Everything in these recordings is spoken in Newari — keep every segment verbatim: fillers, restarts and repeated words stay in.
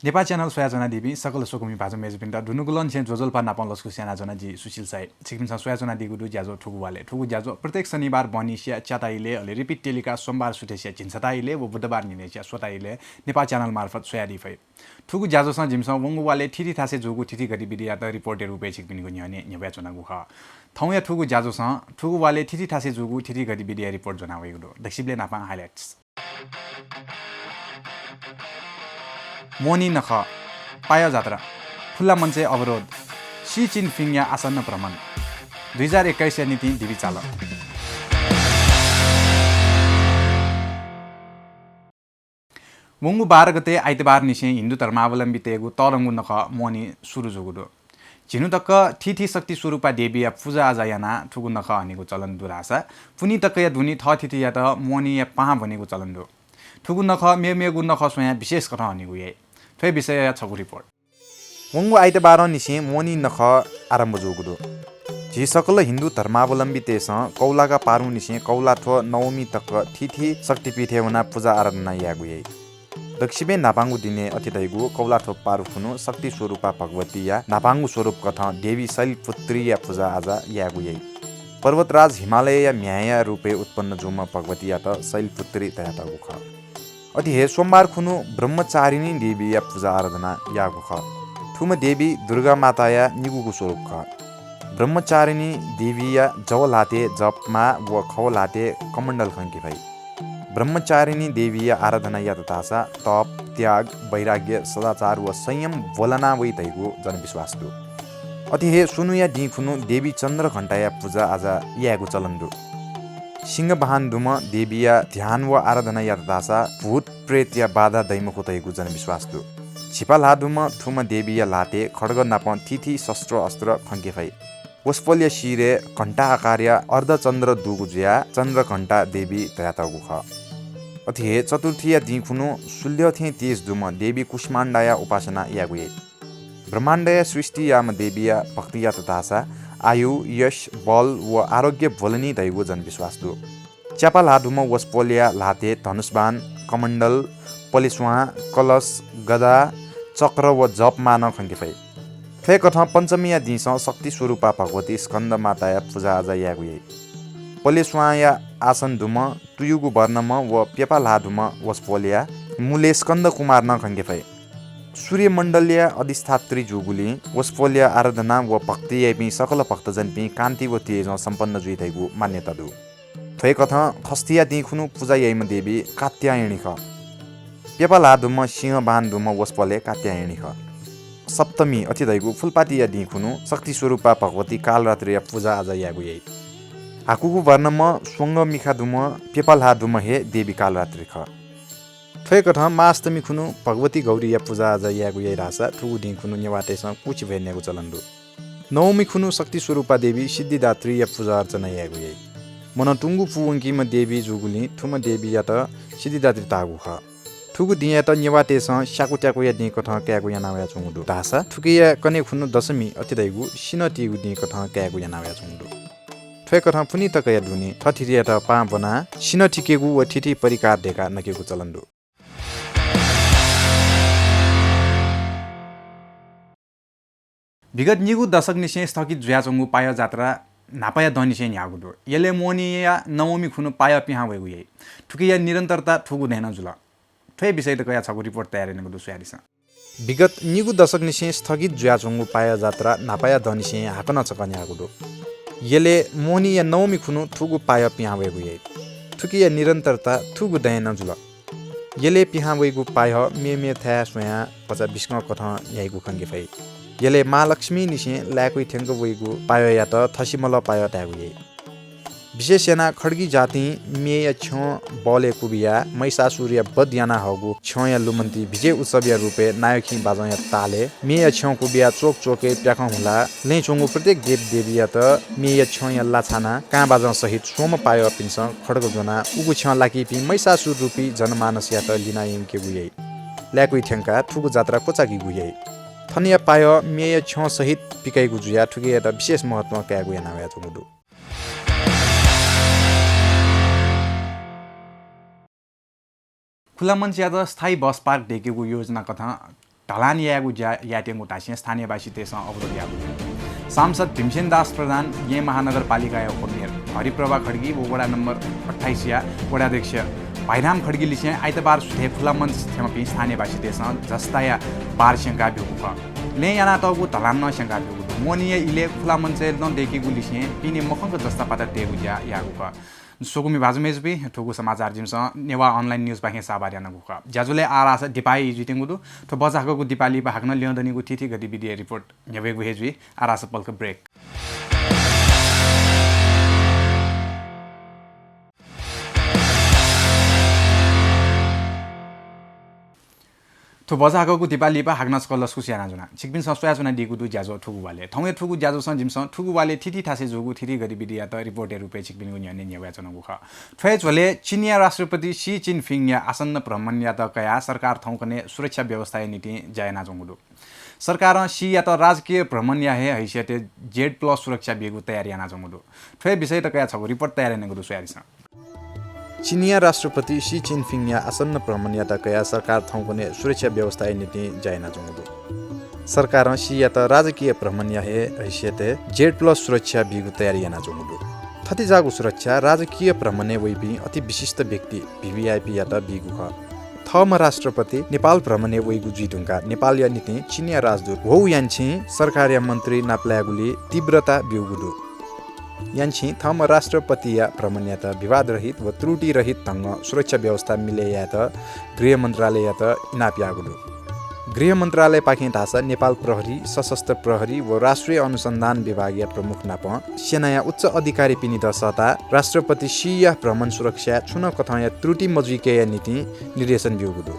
नेपाः च्यानल स्वयाच्वनादीपिं सकल स्वकुमि भाजु मय्जुपिन्त दुनुगलंनिसें ज्वजलपा नापं लसकुस यानाच्वना जि सुशील साय्। छिकपिन्सं स्वयाच्वनादीगु दु ज्याझ्वः थुगु वालय्। थुगु ज्याझ्वः प्रत्येक शनिबार बहनिसिया च्याताइलय्, अले repeat telecast सोमबार सुथसिया झिंछताइलय् व बुधबार न्हिनय्सिया स्वताइलय् नेपाः च्यानल मार्फत स्वयादी फइ। थुगु ज्याझ्वलं जिमिसं वंगु वालय् थीथी थासय् जूगु थीथी गतिविधियात report-या रूपय् छिकपिनिगु न्ह्यःने न्ह्यब्वयाच्वनागु खः। थौंया थुगु ज्याझ्वलं थुगु वालय् थीथी थासय् जूगु थीथी गतिविधिया report ज्वनावइगु दु। दक्वसिबलय् न्हापां highlights। मोहनी नखः, पायः जात्रा, खुल्ला मञ्चय् अवरोध, सी चिनफिङया आसन्न भ्रमण, दुई हजार एक्काइसया निंतिं दिबी चाल। वंगु बाह्र गते आइतबारनिसें हिन्दू धर्मावलम्बीतय्गु तःधंगु नखः मोहनी सुरु जूगु दु। झिन्हु तक थीथी शक्ति स्वरूपा देवीया पुजाआजा यानाः थुगु नखः हनेगु चलन दु धाःसा पुन्हि तकया दुने थःथितियात मोहनीया पाहां ब्वनेगु चलन दु। थुगु नखः मेमेगु नखः स्वयां विशेष कथं हनेगु याइ। थ्व विषयया छगू report। वंगु आइतबारंनिसें मोहनी नखः आरम्भ जूगु दु। झी सकल हिन्दू धर्मावलम्बीतय्सं कौलागा पारुंनिसें कौलाथ्व नवमी तक थीथी शक्तिपीठय् वनाः पुजा आराधना यायेगु याइ। दक्वसिबें न्हापांगु दिनय् अथे धइगु कौलाथ्व पारु खुन्हु शक्ति स्वरूपा भगवतीया न्हापांगु स्वरूप कथं देवी शैलपुत्रीया पुजाआजा यायेगु याइ। पर्वतराज हिमालयया म्ह्याय्या रूपय् उत्पन्न जूम्ह भगवतीयात शैलपुत्री धयातःगु खः। अथे हे सोमबार खुन्हु ब्रह्मचारिणी देवीया पुजा आराधना याःगु खः। थुम्ह देवी दुर्गा माताया निगूगु स्वरूप खः। ब्रह्मचारिणी देवीया जव ल्हातय् जपमाः व खव ल्हातय् कमण्डल खंके फइ। ब्रह्मचारिणी देवीया आराधना यात धाःसा तप, त्याग, वैराग्य, सदाचार व संयम ब्वलना वइ धइगु जनविश्वास दु। अथे हे स्वन्हुया दिं खुन्हु देवी चन्द्रघण्टाया पुजाआजा यायेगु चलन दु। सिंहवाहन दुम्ह देवीया ध्यान व आराधना यात धाःसा भूत प्रेतया बाधा दइ मखु धइगु जनविश्वास दु। झिपा ल्हाः दुम्ह थुम्ह देवीया ल्हातय् खड्ग नाप थीथी शस्त्र अस्त्र खंके फइ। वसपोलया शिरय् घण्टा आकारया अर्धचन्द्र दुगु जुयाः चन्द्रघण्टा देवी धयातःगु खः। अथे हे चतुर्थीया दिं खुन्हु सूर्य थें तेज दुम्ह देवी कुष्माण्डाया उपासना यायेगु याइ। ब्रह्माण्डया सृष्टि याःम्ह देवीया भक्ति यात धाःसा आयु, यश, बल व आरोग्य ब्वलनी धइगु जनविश्वास दु। च्यापा ल्हाः दुम्ह वसपोलया ल्हातय् धनुष्बाण, कमण्डल, पलेस्वां, कलश, गदा, चक्र व जपमाः नं खंके फइ। थ्वय्कथं पञ्चमीया दिंसं शक्ति स्वरूपा भगवती स्कन्द माताया पुजाआजा यायेगु याइ। पलेस्वांया आसन दुम्ह, तुयुगु वर्णम्ह व प्यपा ल्हाः दुम्ह वसपोलया मुलय् स्कन्द कुमार नं खंके फइ। सूर्यमण्डलया अधिष्ठात्री जूगुलिं वसपोलया आराधना व भक्ति याइपिं सकल भक्तजनपिं कान्ति व तेजं सम्पन्न जुइ धइगु मान्यता दु। थ्वय्कथं षष्ठीया दिं खुन्हु पुजा याइम्ह देवी कात्यायणी खः। प्यपा ल्हाः दुम्ह सिंहवाहन दुम्ह वसपोल हे कात्यायणी खः। सप्तमी अथे धइगु फुलपातिया दिं खुन्हु शक्ति स्वरूपा भगवती कालरात्रिया पुजाआजा यायेगु याइ। हाकुगु वर्णम्ह स्वंग मिखा दुम्ह प्यपा ल्हाः दुम्ह हे देवी कालरात्रि खः। थ्वय्कथं महाअष्टमी खुन्हु भगवती गौरीया पुजाआजा यायेगु याइ धाःसा थुगु दिं खुन्हु नेवाःतय्सं कुछि भ्वय् नयेगु चलन दु। नवमी खुन्हु शक्ति स्वरूपा देवी सिद्धिदात्रीया पुजा अर्चना यायेगु याइ। मनंतुंगु पूवंकीम्ह देवी जूगुलिं थुम्ह देवीयात सिद्धिदात्री धाःगु खः। थुगु दिंयात नेवाःतय्सं स्याकुत्याकुया दिं कथं कायेगु याना वयाच्वंगु दु धाःसा थुकिया कन्हय् खुन्हु दशमी अथे धइगु सिन्हः तीगु दिं कथं कायेगु याना वयाच्वंगु दु। थ्वय्कथं पुन्हि तकया दुने थःथितियात पाहां ब्वनाः सिन्हः थिकेगु व थीथी परिकार दय्काः नकेगु चलन दु। विगत निगू दशकनिसें स्थगित जुयाच्वंगु पायः जात्रा न्हापाया दँनिसें न्ह्याःगु दु। यलय् मोहनीया नवमी खुन्हु पायः पिहां वयेगु याइ। थुकिया निरन्तरता थुगु दँय् नं जुल। थ्व विषयत कयाः छगू report तयार यानागु दु, स्वयादिसँ। विगत निगू दशकनिसें स्थगित जुयाच्वंगु पायः जात्रा न्हापाया दँनिसें हाकनं छकः न्ह्याःगु दु। यलय् मोहनीया नवमी खुन्हु थुगु पायः पिहां वयेगु याइ। थुकिया निरन्तरता थुगु दँय् नं जुल। यलय् पिहां वइगु पायः मेमेथाय् स्वयाः भचा बिस्कं कथं न्ह्याइगु खंके फइ। यलय् महालक्ष्मीनिसें लाय्कुइ थ्यंक वइगु पायःयात थसिमलः पायः धायेगु याइ। विशेष यानाः खड्गी जातिं मेया छ्यं बलय् कुबियाः महिषासुरया वध याना हःगु छ्यंया लुमन्ति विजय उत्सवया रूपय् नायःखिं बाजंया तालय् मेया छ्यं कुबियाः च्वक च्वकय् प्याखं हुलाः लँय् च्वंगु प्रत्येक देवदेवीयात मेया छ्यंया ला छानाः कां बाजं सहित स्वम्ह पायःपिन्सं खड्ग ज्वनाः उगु छ्यं लाकीपिं महिषासुर रूपी जनमानसयात लिना यंकेगु याइ। लाय्कुइ थ्यंकाः थुगु जात्रा क्वचाकीगु याइ। थनया पायः मेया छ्यं सहित पिकाइगु जुयाः थुकियात विशेष महत्वं कायेगु याना वयाच्वंगु दु। खुल्ला मञ्चयात स्थायी बस पार्क दयेकेगु योजना कथं ढलान यायेगु ज्या यायेत्यंगु धासें स्थानीयवासीतय्सं अवरोध याःगु दु। सांसद भीमसेन दास प्रधान, येँ महानगरपालिकाया उपमेयर हरिप्रभा खड्गी व वडा नम्बर अट्ठाइसया वडाध्यक्ष भाइराम खड्गीलिसें आइतबार सुथय् खुला मञ्च थ्यंपिं स्थानीयवासीतय्सं जस्ताया बार स्यंका ब्यूगु खः। लँय् यानातःगु ढलान नं स्यंका ब्यूगु दु। मोहनीया इलय् खुला मञ्चय् नं दय्केगु लिसें पिने मखंक जस्ता पाता तयेगु ज्या याःगु खः। स्वकुमि भाजु मय्जुपिं, थुगु समाचार जिमिसं नेवाः अनलाइन न्युजपाखें साभार यानागु खः। ज्याझ्वलय् आः धाःसा दिपाय् जुइत्यंगु दु। थ्व भचा हाकःगु दिपाः लिपा हाकनं ल्यं दनिगु थीथी गतिविधिया रिपोर्ट न्ह्यब्वयेगु हे जुइ। आः धाःसा पलख ब्रेक। थ्व भचा हाकःगु दिपाः लिपा हाकनं छकः लसकुस यानाच्वना। छिकपिन्सं स्वयाच्वनादीगु दु ज्याझ्वः थुगु वालय्। थौंया थुगु ज्याझ्वःसं जिमिसं थुगु वालय् थीथी थासय् जूगु थीथी गतिविधियात रिपोर्टया रूपय् छिकपिनिगु न्ह्यःने न्ह्यब्वयाच्वनागु खः। थ्वया झ्वलय् चीनया राष्ट्रपति सी चिनफिङया आसन्न भ्रमणयात कयाः सरकार थौंकन्हय् सुरक्षा व्यवस्थाया निंतिं ज्या यानाच्वंगु दु। सरकारं सीयात राजकीय भ्रमणया हे हैसियतय् जेड प्लस सुरक्षा बीगु तयारी यानाच्वंगु दु। थ्वया विषयत कयाः छगू रिपोर्ट तयार यानागु दु, स्वयादिसँ। चीनया राष्ट्रपति सी चिनफिङया आसन्न भ्रमणयात कयाः सरकार थौंकन्हय् सुरक्षा व्यवस्थाया निंतिं ज्या यानाच्वंगु दु। सरकारं सीयात राजकीय भ्रमणया हे हैसियतय् जेड प्लस सुरक्षा बीगु तयारी यानाच्वंगु दु। थथे जाःगु सुरक्षा राजकीय भ्रमणय् वइपिं अति विशिष्ट व्यक्ति, भिभिआइपीयात बीगु खः। थःम्ह राष्ट्रपति नेपाल भ्रमणय् वइगु जुइ धुंकाः नेपालया निंतिं चीनया राजदूत हू यानछिं सरकारया मन्त्री नापलायेगुली तीव्रता ब्यूगु दु। यानछिं थःम्ह राष्ट्रपतिया भ्रमणयात विवादरहित व त्रुटिरहित ढंगं सुरक्षा व्यवस्था मिले यायेत गृह मन्त्रालययात इनाप याःगु दु। गृह मन्त्रालयपाखें धाःसा नेपाल प्रहरी, सशस्त्र प्रहरी व राष्ट्रिय अनुसन्धान विभागया प्रमुख नाप सेनाया उच्च अधिकारीपिनित सःताः राष्ट्रपति सीया भ्रमण सुरक्षाय् छुं नं कथंया त्रुटि मजुइकेया निंतिं निर्देशन ब्यूगु दु।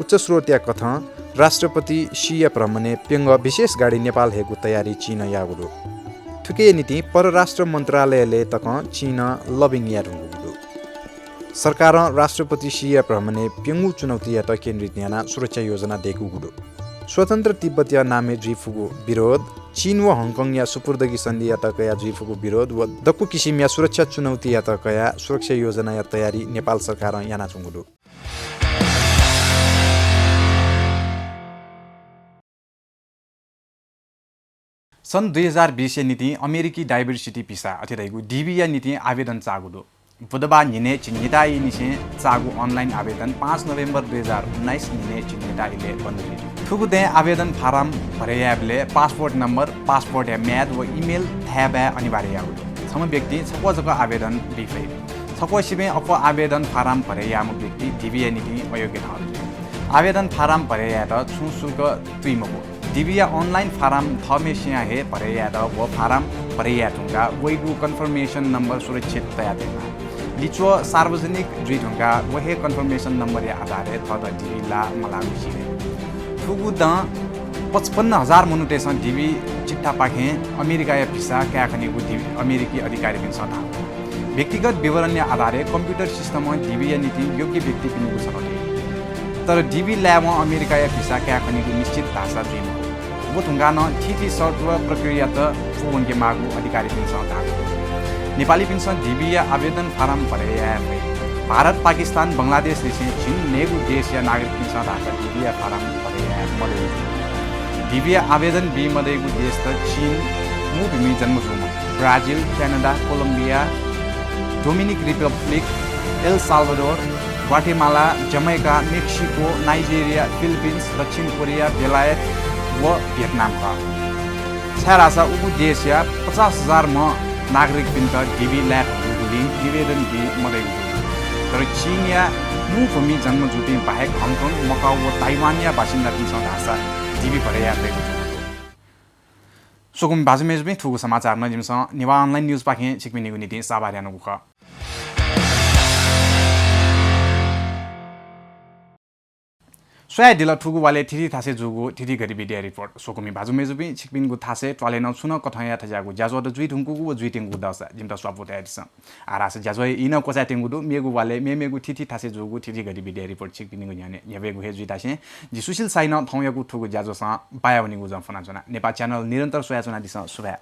उच्च स्रोतया कथं राष्ट्रपति सीया भ्रमणय् प्यंगः विशेष गाडी नेपाल हयेगु तयारी चीनं याःगु दु। थुकिया निंतिं परराष्ट्र मन्त्रालयलय् तकं चीनं लबिङ याये धुंकूगु दु। सरकारं राष्ट्रपति सीया भ्रमणय् प्यंगू चुनौतीयात केन्द्रित यानाः सुरक्षा योजना दय्कूगु दु। स्वतन्त्र तिब्बतया नामय् जुइफुगु विरोध, चीन व हङकङया सुपुर्दगी सन्धियात कयाः जुइफुगु विरोध व दक्व किसिमया सुरक्षा चुनौतीयात कयाः सुरक्षा योजनाया तयारी नेपाल सरकारं यानाच्वंगु दु। सन् दुई हजार बीसया निंतिं अमेरिकी डाइभर्सिटी भिसा अथे धइगु डिभीया निंतिं आवेदन चाःगु दु। बुधबाः न्हिनय् झिंनिता इलय् निसें चाःगु अनलाइन आवेदन पाँच नोभेम्बर दुई हजार उन्नाइस न्हिनय् झिंनिता इलय् बन्द जुइ। थुगु दँय् आवेदन फारम भरे यायेबलय् पासपोर्ट नम्बर, पासपोर्टया म्याद व इमेल थाय् बाय् अनिवार्य याःगु दु। छम्ह व्यक्तिं छक्वः जक आवेदन बी फइ। छक्वःसिबें अप्वः आवेदन फारम भरे याःम्ह व्यक्ति डिभीया निंतिं अयोग्य ठहर जुइ। आवेदन फारम भरे यायेत छुं शुल्क तुइ मखु। डिभीया अनलाइन फारम थःम्हेसियां हे भरे यायेत व फारम भरे याये धुंकाः वइगु कन्फर्मेसन नम्बर सुरक्षित तयातयेमाः। लिच्वः सार्वजनिक जुइ धुंकाः व हे कन्फर्मेसन नम्बरया आधारय् थःत डिभी लाः मलाःगु सी दइ। थुगु दँ पचपन्न हजार मनूतय्सं डिभी चिट्ठापाखें अमेरिकाया भिसा काये खनीगु डिभी अमेरिकी अधिकारीपिन्सं धाःगु दु। व्यक्तिगत विवरणया आधारय् कम्प्युटर सिस्टमं डिभीया निंतिं योग्य व्यक्तिपिनिगु छनौट याइ। तर डिभी लायेवं अमेरिकाया भिसा काये खनीगु निश्चित धाःसा जुइ मखु। व धुंकाः नं थीथी शर्त व प्रक्रियात पूवंके माःगु अधिकारीपिन्सं धाःगु दु। नेपालीपिन्सं डिभीया आवेदन फारम भरे याये फइ। भारत, पाकिस्तान, बंगलादेशलिसें झिंन्हय्गू देशया नागरिकपिन्सं धाःसा डिभीया फारम भरे याये मदइ। डिभीया आवेदन बी मदइगु देशत चीन, मूभूमिइ जन्म जूम्ह, Brazil, Canada, Colombia, Dominic Republic, El Salvador, Guatemala, Jamaica, Mexico, Nigeria, Philippines, दक्षिण कोरिया, बेलायत व भियतनाम खः। छाय्धाःसा उगु देशया पचास हजार म्ह नागरिकपिन्त डिभी लाये धुंकूगुलिं निवेदन बी मदइगु दु। तर चीनया मूभूमिइ जन्म जूपिं बाहेक हङकङ, मकाउ व ताइवानया बासिन्दापिन्सं धाःसा डिभी भरे याये फइगु दु। स्वकुमि भाजु मय्जुपिं, थुगु समाचार नं जिमिसं नेवाः अनलाइन न्युजपाखें छिकपिनिगु निंतिं साभार यानागु खः। स्वयादिल थुगु वालय् थीथी थासय् जूगु थीथी गतिविधिया रिपोर्ट। स्वकुमि भाजु मय्जुपिं, छिकपिनिगु थासय् त्वालय् नं छुं नं कथंया थज्याःगु ज्याझ्वःत जुइ धुंकूगु व जुइत्यंगु दःसा जिमित स्वापू तयादिसँ। आः धाःसा ज्याझ्वःया ई नं क्वचायेत्यंगु दु। मेगु वालय् मेमेगु थीथी थासय् जूगु थीथी गतिविधिया रिपोर्ट छिकपिनिगु न्ह्यःने न्ह्यब्वयेगु हे जुइ धासें जि सुशील शाहीनं थौंयागु थुगु ज्याझ्वःसं बायावनीगु जं फ्वनाच्वना। नेपाः च्यानल निरन्तर स्वयाच्वनादिसँ। सुभाय्।